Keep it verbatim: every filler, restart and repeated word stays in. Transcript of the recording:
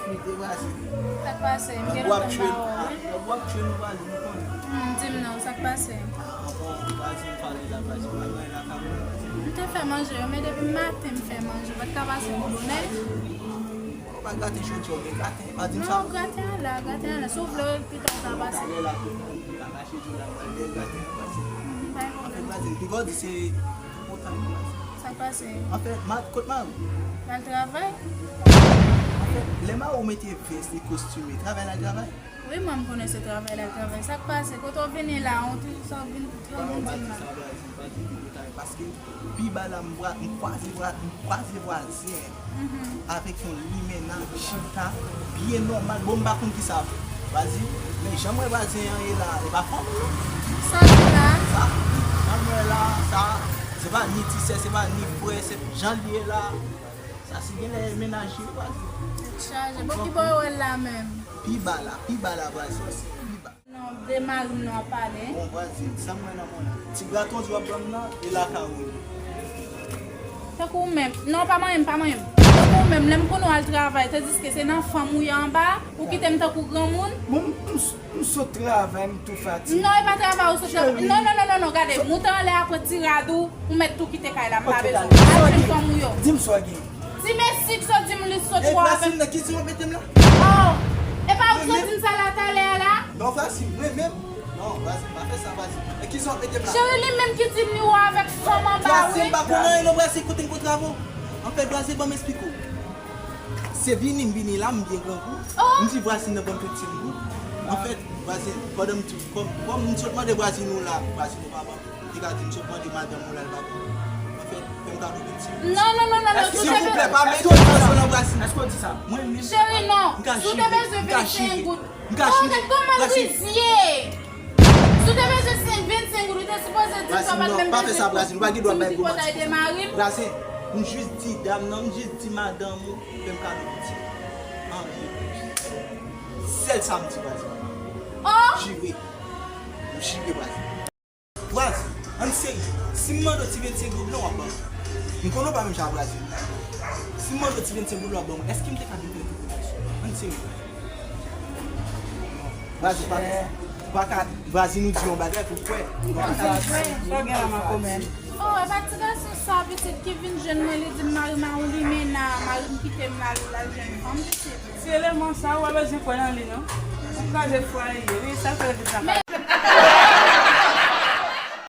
Mete Brazil. Sa k pase? M gen lòt bagay ba ou, wi. Lè w ap tchwe nou Brazil, nou konnen. Hmm, di m non, sa k pase? Ankò, Brazil, m pale la, Brazil, pa gen la ka mwen, Brazil. M te fè manje, wi, men depi maten m fè manje, ou pa t ka pase pou bonè. Ou pa graten jodi, ou gen graten, pa di m sa. Non, graten an la, graten an la. Si w vle, pita w ka pase. Talè la, m ka mache di w la, m pral graten an, Brazil. Hmm, pa gen pwoblèm. Anfèt, Brazil, pi gòdi se Kontan, Brazil. Sa k pase? Anfèt, ma, kot mari w? L al travay. Anfèt, lè mari w mete vès li, kostime, travay l al travay? Wi, mwen, m konnen se travay l al travay. Sa k pase? Kote w vini la, on tou sa w vin, sa w vin di m la? Sa, Brazil, pa di m detay, paske pi ba la, m vwa-, m kwaze vwa-, m kwaze vwazen avèk yon limena chita byen nòmal. Bon, m pa konn kisa vwazen, men jan m wè vwazen an ye la, e pa fanmi, non. Sa di la? Sa, jan m wè la, sa, se pa ni ti sè, se pa ni frè, se jan l ye la. Sa, si genlè e mennaj li, vwazen. Tèt chaje. Bon, ki bò yo wè l la menm? Pi ba la, pi ba la, vwazen, pi ba. Non, de mari m nou ap pale. Bon, vwazen, sa m wè nan mwen la. Ti graton di w ap ban m nan, e la ka woule. Tankou w menm. Non, pa manyen m, pa manyen m. Tankou w menm, lè m konnen w al travay, tandiske se nan fanm ou ye anba, ou kite m tankou granmoun. Bon, m, m, m sot travay, m tou fatige. Non, e pa travay ou sot travay. Non, non, non, non, non, gade, moute anlè apre ti rad ou, ou mèt tou kite kay la, m pa bezwen w. Al jwenn fanm ou yo. Di m sa w gen. Ti mesye k sot di m li sot wè avèk. Nan ki zi w ap mete m la? Oh! E pa ou k sot di m sa la talè a la? Non, Vwazi, mwen menm. Non, Vwazi, pa fè sa, Vwazi. Nan ki zi w ap mete m la? Cheri, li menm ki di m li wè avèk fanm anba, wi. Vwazi, m pa konn anyen, non, Vwazi, kote m kontre avè w? Anfèt, Vwazi, ban m esplike w. Se vini m vini la, m byen grangou. Oh! M di Vwazi nan ban m tout ti m goud. Anfèt, Vwazi, pandan m di, kòm, kòm m sot mande Vwazi nou la, Vwazi nou pa ban m. Li ka di m sot mande madanm ou la, li pa ban m. Anfèt, fè m kado de ti. Non, non, non, non, non, silvouplè, pa mete m nan Vwazi. Èske w di sa? Mwen menm. Cheri, non. Si w te bezwen vennsenk goud. M ka jire. Oh, gad kòman l rizye. Si w te bezwen vennsenk goud, ou te sipoze di m sa, ou pa t menm bezwen. Vwazi, non, pa fè sa, Vwazi. Nou pa gen dwa bay gwo manti konsa. Vwazi, m jis di dam nan, m jis di madanm ou, fè m kado de ti. Anyen plis. Sèl sa m di, Vwazi. Oh! Jire. M jire, Vwazi. Vwazi, ann serye. Si m mande w ti vennsenk goud lan, w ap ban mwen. M konnen w pa menm jan ak Vwazi. Si m mande w ti vennsenk goud lan, w ap ban mwen. Èske m te ka vin fè tout bagay sou ou? Ann serye, Vwazi. Vwazi, pa fè sa. Ou pa ka, Vwazi, nou di yon bagay pou kwè. Ou pa ka. Sa w gen la, makomè? Oh, e pa ti gason sa, pitit, ki vin jwenn mwen, li di m mari m a yon limena, mari m kite m, l al, l al jwenn fanm, pitit. Ti eleman sa, ou pa bezwen kwè nan li, non. Ou kraze fwaye, wi, sa l fè l vin lakay.